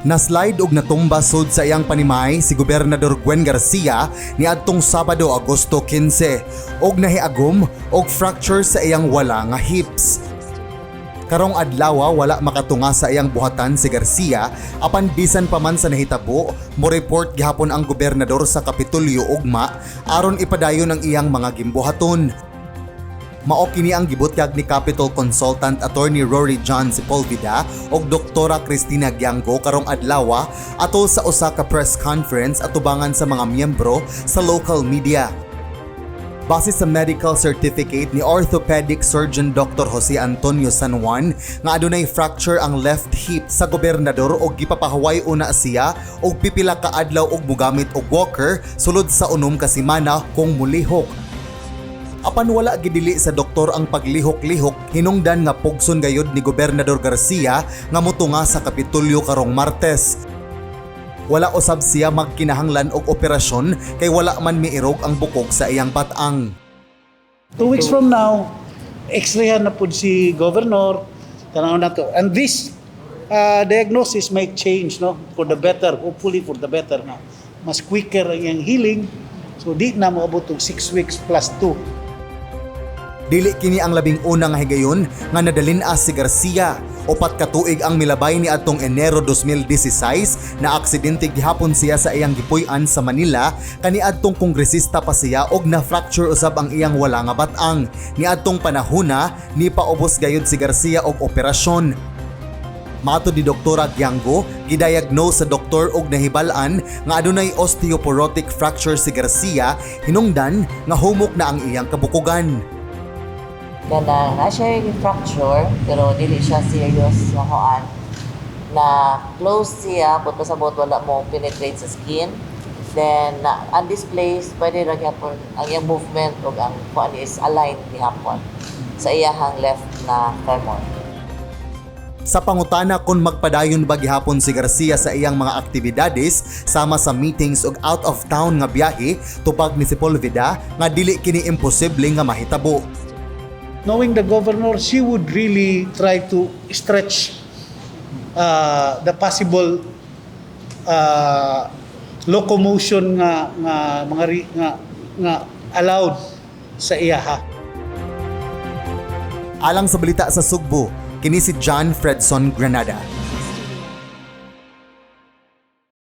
Naslide og natumba sud sa iyang panimay si Gobernador Gwen Garcia niadtong Sabado, Agosto 15, og nahiagom og fracture sa iyang wala nga hips. Karong adlaw, wala makatunga sa iyang buhatan si Garcia, apan bisan pa man sa nahitabo, mo report gihapon ang gobernador sa Kapitolyo ugma aron ipadayon ang iyang mga gimbuhaton. Mao kini ang gibutyag ni Capitol Consultant Attorney Rory John Sepulveda ug Doktora Cristina Gianggo karong adlaw atol sa usa ka press conference atubangan sa mga miyembro sa local media. Base sa medical certificate ni orthopedic surgeon Dr. Jose Antonio San Juan nga adunay fracture ang left hip sa gobernador og gipapahuway una siya og pipila ka adlaw og mogamit og walker sulod sa 6 ka semana kung mulihok. Apan wala gidili sa doktor ang paglihok-lihok, hinungdan nga pugson gayud ni Gobernador Garcia nga motunga sa Kapitolyo karong Martes. Wala usab siya magkinahanglan og operasyon kay wala man miirog ang bukog sa iyang batang. 2 weeks from now, x-rayhan na pud si governor, tanaw na to. And this diagnosis might change, no? For the better, hopefully for the better na. Mas quicker ang iyang healing. So di na moabot og 6 weeks plus 2. Dili kini ang 11 nga higayon nga nadalin-as si Garcia. 4 ka tuig ang milabay, ni adtong Enero 2016 na aksidente gihapon siya sa iyang gipuy-an sa Manila kaniadtong kongresista pa siya og na-fracture usab ang iyang wala nga batang. Niadtong panahona, ni paubos gayud si Garcia og operasyon. Matod ni Doktora Gianggo, gidiagnose sa doktor og nahibal-an nga adunay osteoporotic fracture si Garcia, hinungdan nga humok na ang iyang kabukugan. Kanang na siya yung fracture pero dili siya serious nga kuan na close siya, but pasabot wala mo penetrate sa skin. Then na undisplaced, pwede ra gihapon ang iyang movement ug ang kuan is aligned gihapon sa iyahang left na femur. Sa pangutana kung magpadayon ba gihapon si Garcia sa iyang mga aktibidades sama sa meetings ug out of town nga biyahe, tubag ni Sepulveda nga dili kini imposible nga mahitabo. Knowing the governor, she would really try to stretch the possible locomotion nga mga nga allowed sa iyaha. Alang sa Balita sa Sugbo, kini si John Fredson Granada.